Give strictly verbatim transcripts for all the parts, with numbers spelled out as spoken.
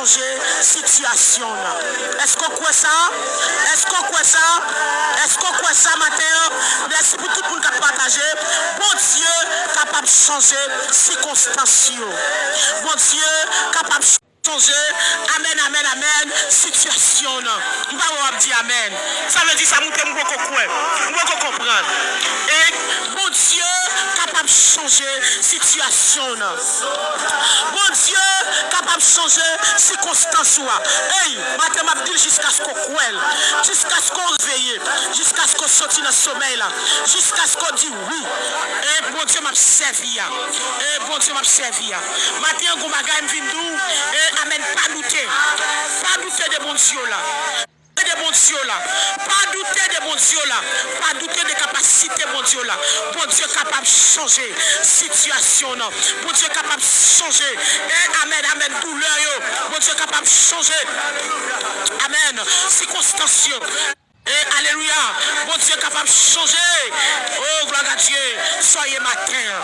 chanje sitiyasyon w nan. Èske w kwè sa? Èske w kwè sa? Èske w kwè sa maten an? Mèsi pou tout moun k ap pataje. Bondye kapab chanje sikonstans yo. Bondye kapab chanje, amèn, amèn, amèn, sitiyasyon w nan. M pa wè w ap di amèn. Sa vle di sa, moute, m poko kwè. M poko konprann. E Bondye kapab chanje sitiyasyon w nan. Bondye kapab chanje sikonstans ou a. Ey, maten m ap di l jiskaske w kwè l, jiskaske w reveye, jiskaske w soti nan somèy la, jiskaske w di wi. E Bondye m ap sèvi a. E Bondye m ap sèvi a. Maten an, gon bagay m vin di w. E amèn, pa doute. Pa doute de Bondye w la. De Bondye w la. Pa doute de Bondye w la. Pa doute de kapasite Bondye w la. Bondye kapab chanje sitiyasyon w nan. Bondye kapab chanje, e, amèn, amèn, doulè yo. Bondye kapab chanje, amèn, sikonstans yo. E, alelouya. Bondye kapab chanje. O, glwa a Dye. Sa w ye maten an.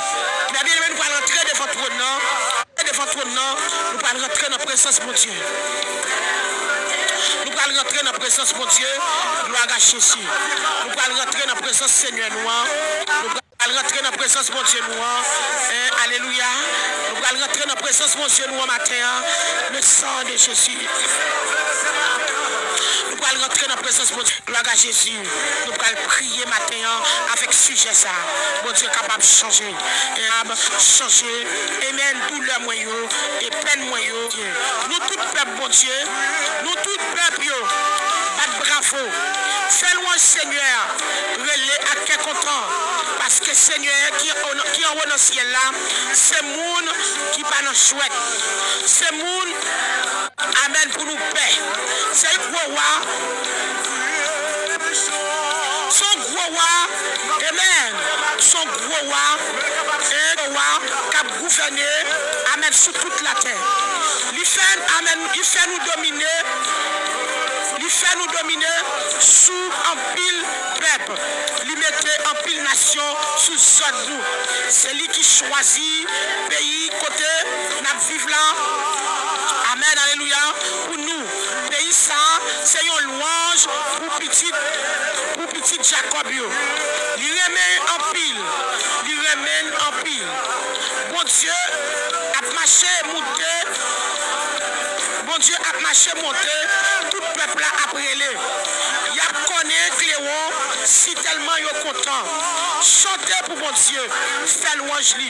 Mè byeneme, nou pral rantre devan twòn nan. Devan twòn nan, nou pral rantre nan prezans Bondye. Nou pral rantre nan prezans Bondye. Glwa a Jezi. Nou pral rantre nan prezans Senyè nou an. Nou pral rantre nan prezans Bondye nou an. E, alelouya. Nou pral rantre nan prezans Bondye nou an maten an. Le sang de Jésus. Nou pral rantre nan prezans Bondye. Glwa a Jezi. Nou pral priye maten an avèk sijè sa a. Bondye kapab chanje. E, chanje. Amèn. Doulè mwen yo e pèn mwen yo. Nou tout pèp Bondye. Nou tout pèp yo. Bat bravo. Fè lwanj Senyè a. Rele ak kè kontan. Paske Senyè ki an, ki anwo nan syèl la, se moun ki pa nan jwèt. Se moun, amèn, pou nou pè. Se yon gwo wa. Se yon gwo wa. Amèn. Se yon gwo wa. E gwo wa k ap gouvène, amèn, sou tout latè. Li fè, amèn, li fè nou domine. Li fè nou domine sou anpil pèp. Li mete anpil nasyon sou zòd nou. Se li ki chwazi peyi kote n ap viv la. Amèn, alelouya. Pou nou, peyi sa a, se yon lwanj pou pitit, pou pitit Jakòb yo. Li renmen anpil. Li renmen anpil. Bondye ap mache moute. Bondye ap mache monte. Tout pèp la ap rele. Y ap kònen klewon sitèlman yo kontan. Chante pou Bondye. Fè lwanj li.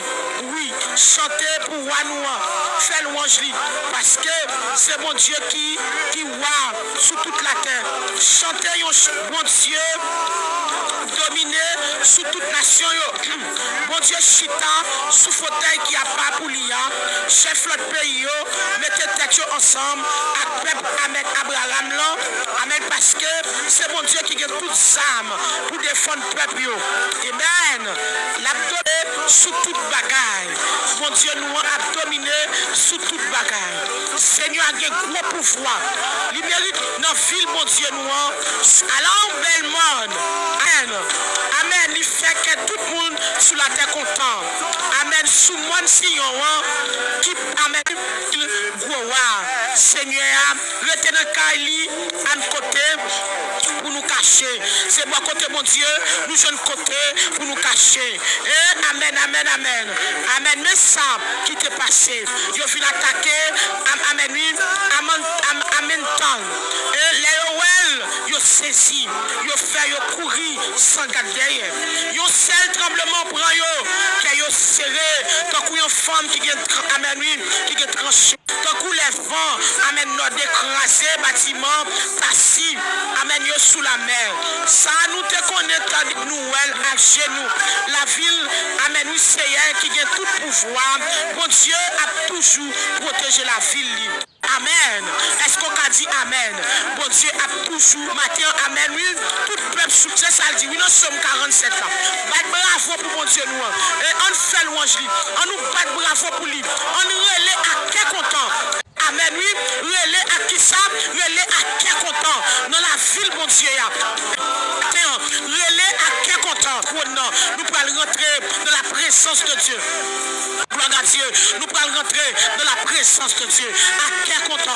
Wi, chante pou wa nou an. Fè lwanj li. Paske se Bondye ki, ki wa sou tout latè. Chante yon ch-, Bondye domine sou tout nasyon yo. Bondye chita sou fotèy ki apa pou li a. Chèf lòt peyi yo mete tèt yo ansanm ak pèp, amèn, Abraram lan. Amèn, paske se Bondye ki gen tout zam pou defann pèp yo. Amèn. L ap domine sou tout bagay. Bondye nou an ap domine sou tout bagay. Senyè a gen gwo pouvwa. Li merit nan vil Bondye nou an. Alon bèl mòn. Amèn. Amèn. Li fè kè tout moun sou latè kontan. Amèn. Sou mòn Siyon an, ki, amèn, gwo wa. Senyè a rete nan kay li, ann kote pou nou kache. Se bò kote Bondye, nou jwenn kote pou nou kache. E, amèn, amèn, amèn. Amèn. Men sa ki te pase. Yo vin atake, am-, amèn, wi, amèn, am-, amèn tan. E lè yo wè l, yo sezi. Yo fè yo kouri san gad dèyè. Yon sèl tranbleman pran yo, kè yo sere, tankou yon fanm ki gen tran-, amèn, wi, ki gen tranche. Tankou lè van, amèn, nòde kraze batiman, tasi, amèn, yo sou lamè. Sa a nou te konnen, tande nou wè l ak je nou. Lavil, amèn, wi, Seyè ki gen tout pouvwa, Bondye ap toujou pwoteje lavil li. Amèn. Èske w ka di amèn? Bondye ap toujou maten an, amèn, wi. Tout pèp sou, se sa l di, wi, nan Sòm karannsèt la. Bat bravo pou Bondye nou an. E ann fè lwanj li. Ann nou bat bravo pou li. Ann rele ak kè kontan. Amèn, wi. Rele ak kisa? Rele ak kè kontan nan lavil Bondye a. Maten an, rele ak kè kontan. Twòn nan, nou pral rantre dans la présence de Dieu. Glwa a Dye. Nou pral rantre dans la présence de Dieu. Ak kè kontan.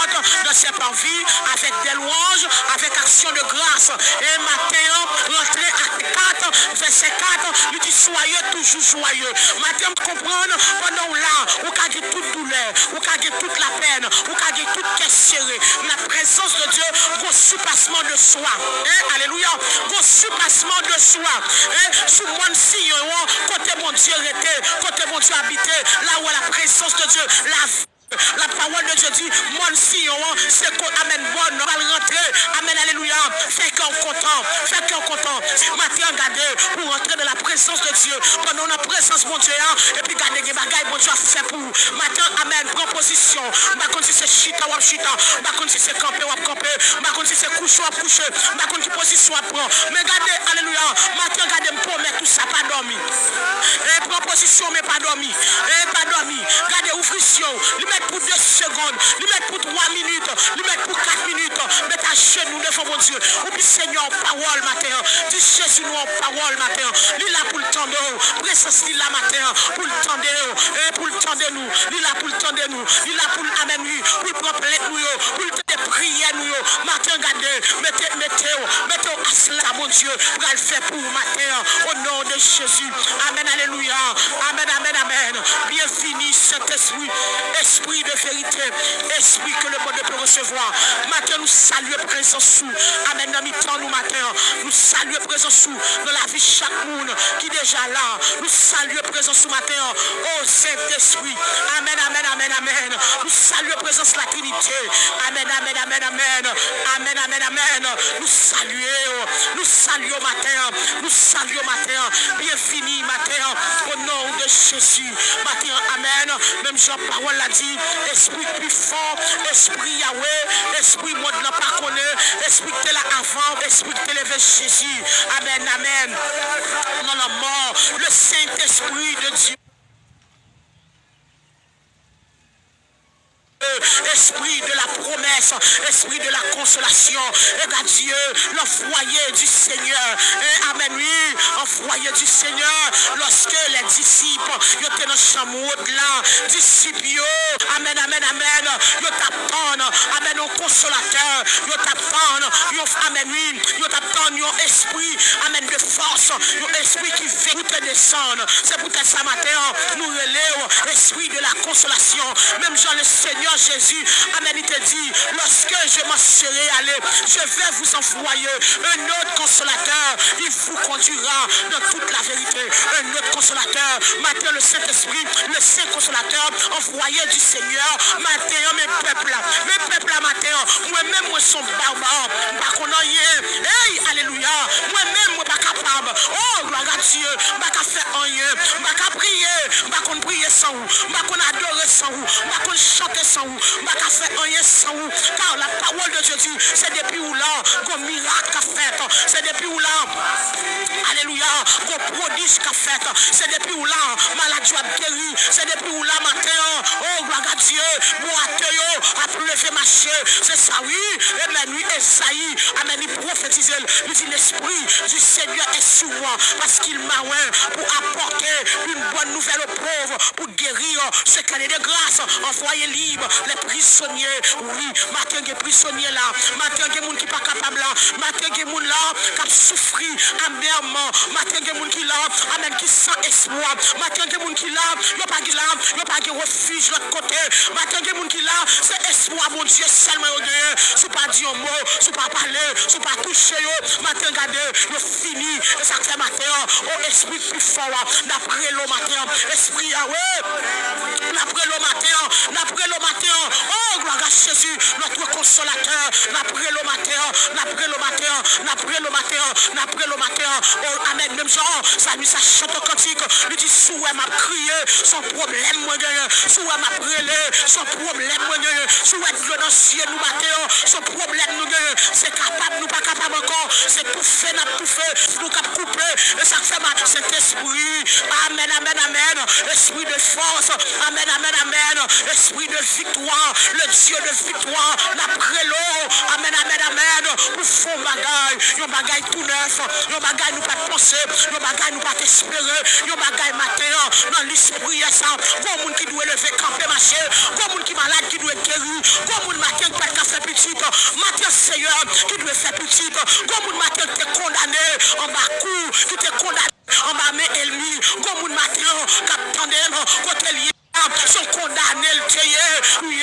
E maten an, rantre ak kat, vèsè kat, li di, soyez toujours joyeux. Maten an, m konprann, pandan w la, ou ka gen tout doulè, ou ka gen tout lapèn, ou ka gen tout kè sere. Nan prezans de Dye, gon sipasman de swa. Hein? Alelouya. Gon sipasman de swa. Hein? Sou mòn Siyon an, kote Bondye rete, kote Bondye abite, là où la présence de Dieu, la La pawòl de Dye di, mòn Siyon an, se ko-, amèn, bòn, nou pral rantre, amèn, alelouya, fè kè w kontan, fè kè w kontan. Maten an, gade, pou w rantre nan la prezans de Dye, pandan w nan prezans Bondye a, epi gade, gen bagay Bondye ap fè pou ou. Maten an, amèn, pran pozisyon. M pa konn si se chita w ap chita, m pa konn si se kanpe w ap kanpe, m pa konn si se kouche w ap kouche, m pa konn ki pozisyon w ap pran. Men gade, alelouya, maten an, gade, m pwomèt ou sa, pa dòmi. E pran pozisyon, men pa dòmi. E pa dòmi. Gade, ouvri zye w. Li mèt pou de segonn. Li mèt pou twa minit. Li mèt pou kat minit. Mete ajenou devan Bondye. Ou di Senyè yon pawòl maten an. Di Jezi nou yon pawòl maten an. Li la pou l tande w. Prezans li la maten an. Pou l tande w. E pou l tande nou. Li la pou l tande nou. Li la pou l, amèn, wi. Pou l pran plent nou yo. Pou l tande priyè nou yo. Maten an, gade. Mete, mete w. Mete w asla Bondye pral fè pou ou maten an. O non de Jezi. Amèn, alelouya. Amèn, amèn, amèn. Byenvini, Sentespri. Espri de verite. Espri que le monde peut recevoir. Maten, nou salye prezans ou. Amèn, nan mitan nou maten an. Nou salye prezans ou nan lavi chak moun ki deja la. Nou salye prezans ou maten an. O Sentespri. Amèn, amèn, amèn, amèn. Nou salye prezans Latrinite. Amèn, amèn, amèn, amèn. Amèn, amèn, amèn. Nou salye w. Nou salye w maten an. Nou salye w maten an. Byenvini maten an. O non de Jezi. Maten an, amèn. Menm jan pawòl la di, espri k pi fò, espri Yawe, espri mond lan pa konnen, espri k te la avan, espri k te leve Jezi. Amèn, amèn. Nan lanmò, le Saint-Esprit de Dieu. Esprit de la promesse, esprit de la consolation. Et à Dieu, l'envoyé du Seigneur. Et amen, oui, envoyé du Seigneur. Lorsque les disciples, yo te nan chanm wòt la, disip yo, amen, amen, amen, yo t ap tann, amen, yon konsolatè, yo t ap tann, yon, amen, oui, yo t ap tann yon espri, amen, de fòs, yon espri ki vle pou te desann. Se poutèt sa maten an, nou rele w espri de la konsolasyon. Menm jan le Senyè Jezi, amen, li te di, lorsque je m'en serai allé, je vais vous envoyer un autre consolateur. Il vous conduira dans toute la vérité. Un autre consolateur. Maten, le Saint-Esprit, le Saint Consolateur, envoyé du Seigneur. Maten an, men pèp la. Men pèp la, maten an. Mwen menm, mwen se yon baba. M pa konn anyen. Hey, alelouya. Mwen menm, mwen pa kapab. Oh, gloire à Dieu. M pa ka fè anyen. M pa ka priye. M pa konn priye san ou. M pa konn adore san ou. M pa konn chante san ou. M pa ka fè anyen san ou. Car la parole de Dieu dit, se depi ou la, gon mirak k ap fèt. Se depi ou la. Alelouya. Gon pwodij k ap fèt. Se depi ou la, malad yo ap geri. Se depi ou la maten an. Oh, gloire à Dieu. Bwate yo ap leve mache. Se sa, wi. Amen, wi. Ezayi, amen, li pwofetize l. Li di, l'Esprit du Seigneur est sur moi, parce qu'il m'a oint pour apporter une bonne nouvelle aux pauvres, pour guérir ceux qui ont de grâce, envoyer libres les prisonniers. Wi, maten gen prizonye la. Maten gen moun ki pa kapab la. Maten gen moun la k ap soufri amèman. Maten gen moun ki la, amen, ki san espwa. Maten gen moun ki la, yo pa gen la, yo pa gen refij lòt kote. Maten gen moun ki la, se espwa Bondye sèlman yo genyen. Si w pa di yon mo, si w pa pale, si w pa touche yo, maten gade, yo fini. E sa k fè maten an, o espri k pi fò a, n ap rele w maten an. Espri a, wi. N ap rele w maten an, n ap rele w maten an. Oh, gloire à Jésus, notre consolateur. N ap rele w maten an, n ap rele w maten an, n ap rele w maten an, n ap rele w maten an. Oh, amen. Menm jan, salmis la chante kantik, li di, si w wè m ap kriye, se yon pwoblèm mwen genyen. Si w wè m ap rele, se yon pwoblèm mwen genyen. Si w wè dlo nan zye nou maten an, se yon pwoblèm nou genyen. Se kapab, nou pa kapab ankò. Se toufe n ap toufe, nou k ap koupe. E sa k fè maten, Sentespri. Amen, amen, amen. Esprit de force. Amen, amen, amen. Esprit de victoire. Le Dieu de victoire. N ap rele w. Amen, amen, amen. Pou fè yon bagay. yon bagay tou nèf, yon bagay nou pa t panse, yon bagay nou pa t espere, yon bagay maten an, nan lis priyè sa, gon moun ki dwe leve kanpe mache, gon moun ki malad ki dwe geri, gon moun maten ki pa t ka fè pitit, maten Seyè ki dwe fè pitit, gon moun maten ki te kondane anba kou, ki te kondane anba men ènmi, gon moun maten an k ap tande m kote l ye. Se yon kondane l te ye, wi,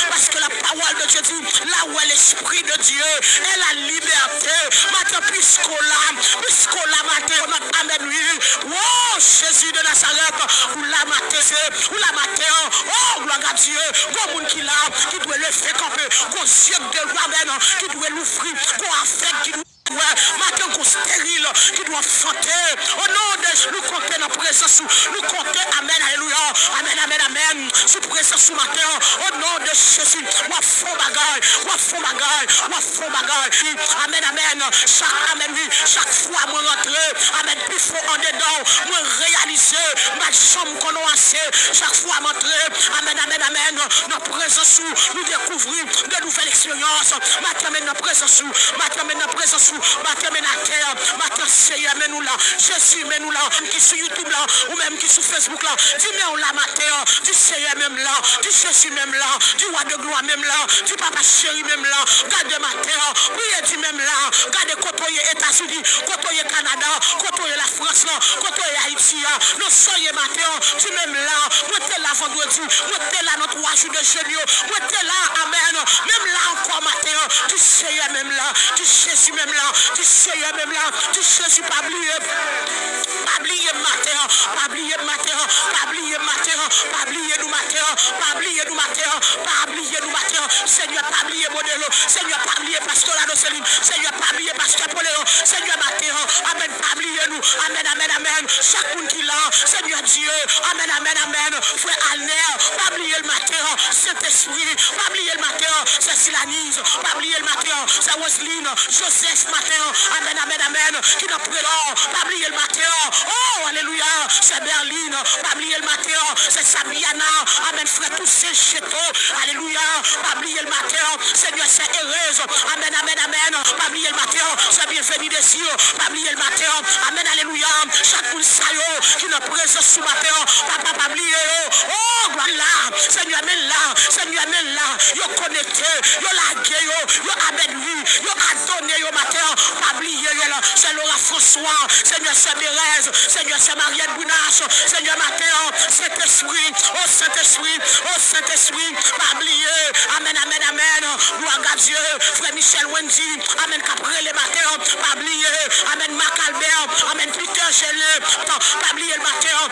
paske la pawòl de Dye di, la ou est l'Esprit de Dieu, est la liberté. Maten, piske w la, piske w la maten, amèn, wi. Oh, Jezi de Nazarèt, ou la maten, se, ou la maten, oh, glwa a Dye, gon moun ki la, ki dwe leve kanpe, gon zye ki dwe louvri, amèn, ki dwe louvri, gon avèg ki dwe wè, maten gon esteril ki dwe anfante. O non de Jezi, nou konte nan prezans ou. Nou konte, amèn, alelouya. Amèn, amèn, amèn. Sou prezans ou maten an. O non de Jezi, w ap fè yon bagay, w ap fè yon bagay, w ap fè yon bagay. Amèn, amèn. Chak, amèn, wi. Chak fwa mwen rantre, amèn, pi fon andedan w, mwen reyalize, m pa t janm konnen w ase. Chak fwa m antre, amèn, amèn, amèn, nan prezans ou, nou dekouvri de nouvèl eksperyans. Maten men nan prezans ou. Maten men nan prezans ou. Maten men atè. Maten Seyè men nou la. Jezi men nou la. Ou menm ki sou YouTube la, ou menm ki sou Facebook la, di men w la maten. Di Seyè men m la. Di Jezi men m la. Di Wa de glwa men m la. Di Papa cheri men m la. Gade maten. Priye di men m la. Gade kote w ye Etazini. Kote w ye Kanada. Kote w ye Lafrans la. Kote w ye Ayiti a. Nan sa w ye maten. Di men m la. Mwen te la vandredi. Mwen te la nan twa jou de jeni yo. Mwen te la, amèn. Menm la ankò maten an, di Seyè menm la, di Jezi menm la, di Seyè menm la, di Jezi pa bliye. Pa bliye m maten an, pa bliye m maten an, pa bliye m maten an, pa bliye nou maten an, pa bliye nou maten an, pa bliye nou maten an. Senyè, pa bliye Modelo, Senyè, pa bliye pastè Lado Selin, Senyè, pa bliye pastè Poleyon, Senyè, maten an, amèn, pa bliye nou, amèn, amèn, amèn. Chak moun ki la, Senyè Dye, amèn, amèn, amèn. Frè Alner, pa bliye l maten an. Sentespri, pa bliye l maten an. Sè Silaniz, pa bliye l maten an. Sè Roseline, Joseph maten an. Amèn, amèn, amèn. Ki nan Prelò, pa bliye l maten an. Oh, alelouya. Sè Berline, pa bliye l maten an. Sè Sabiana, amèn. Frè Toussaint Cheto, alelouya. Pa bliye l maten an. Senyè, sè Erez, amèn, amèn, amèn. Pa bliye l maten an. Sè Bienveni Désir, pa bliye l maten an. Amèn, alelouya. Chak moun sa yo ki nan prezans ou maten an, papa, pa bliye yo. Oh, glwa la. Senyè, men la. Senyè, men la. Yo konekte. Yo lage yo. Yo abènwi. Yo adone yo maten an. Pa bliye yo la. Sè Laura François. Senyè, sè Berez. Senyè, sè Mariette Brunas. Senyè, maten an. Sentespri. Oh, Sentespri. Oh, Sentespri. Pa bliye. Amèn, amèn, amèn. Glwa a Dye. Frè Michel Wendy. Amèn. K ap rele maten an. Pa bliye. Amèn. Marc Albert. Amèn. Peter Gelin. Pa bliye l maten an.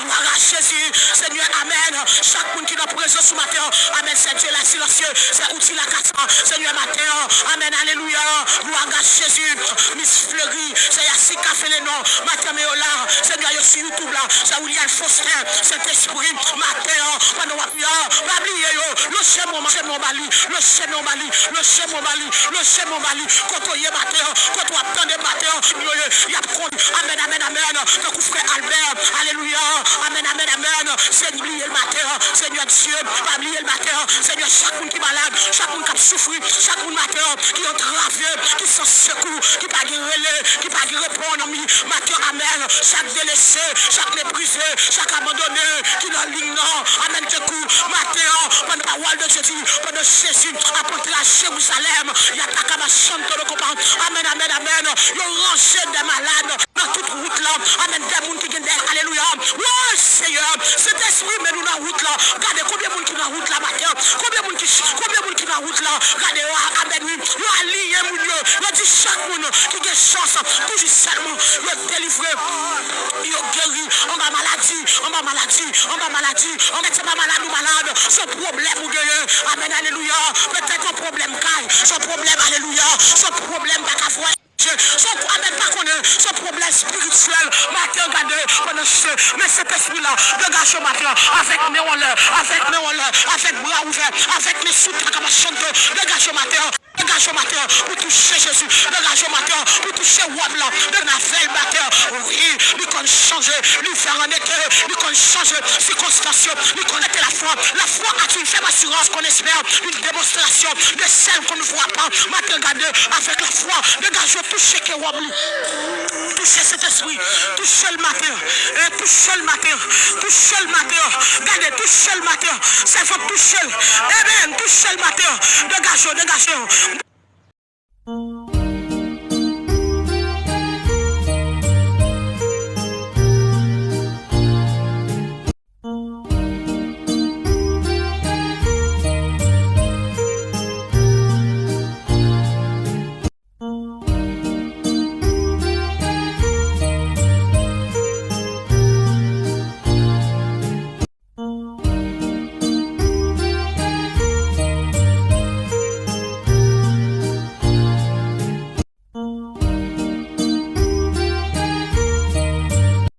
Glwa a Jezi. Senyè, amèn. Chak moun ki nan prezans ou maten an. Amèn. Sè Dye la silansye. Sè Outi Lakasa. Senyè, maten an. Amèn. Alelouya. Glwa a Jezi. Miss Fleury. Sè Yasika Felenon. Maten men yo la. Senyè, yo sou YouTube la. Sè William Faustin. Sentespri. Maten an. Pandan w ap la. Pa bliye yo. Lonje men w ba li. Lonje men w ba li. Lonje men w ba li. Lonje men w ba li. Kote w ye maten an. Kote w ap tande maten an. Yo ye. Y ap konn. Amèn, amèn, amèn. Tankou frè Albert. Alelouya. Amèn, amèn, amèn. Senyè, bliye l maten an. Senyè Dye, pa bliye l maten an. Senyè, chak moun ki malad, chak moun k ap soufri, chak moun maten an ki antrave, ki san sekou, ki pa gen rele, ki pa gen reponn, mi, maten an, amèn. Chak delese, chak meprize, chak abandone ki nan liy nan, amèn, tankou maten an, pandan pawòl de Dye di, pandan Jezi ap antre a Jerizalèm, y a takaba chanto de kopa. Amèn, amèn, amèn. Yo ranje de malad nan tout wout la. Amèn. De moun ki gen dèy. Alelouya. Woy, Seyè. Sentespri, men nou nan wout la. Gade konbyen moun ki nan wout la maten. Konbyen moun ki, konbyen moun ki nan wout la. Gade yo. Amèn, wi. Yo aliyen moun yo. Yo di chak moun ki gen chans toujou sèlman yo delivre. Yo geri anba maladi, anba maladi, anba maladi. Anba, se pa malad ou malad. Se yon pwoblèm ou genyen. Amèn. Alelouya. Petèt yon pwoblèm kay. Se yon pwoblèm. Alelouya. Se yon pwoblèm pa ka vwè. Se yon, amèn, pa konnen, se yon pwoblèm espirityèl. Maten, gade, pandan se, men Sentespri la, degaje w maten, avèk men w anlè, avèk men w anlè, avèk bra ouvè, avèk men sou tèt, kaba chanto, degaje w maten, degaje Degaje w maten an pou touche Jezi. Degaje w maten an pou touche wòb la. Degaje w maten an. Wi, li konn chanje. Li fè an ete. Li konn chanje sikonstans yo. Li konn mete lafwa. Lafwa a tou fè asirans konn espè. Yon demonstrasyon de sèl konn vwa pa. Maten gade avèk lafwa. Degaje w touche ke wòb li. Touche Sentespri. Touche l maten. Eh, touche l maten. Touche l maten. Gade, touche l maten. Sèvant touche l. Amen. Touche l maten. Degaje w, degaje w.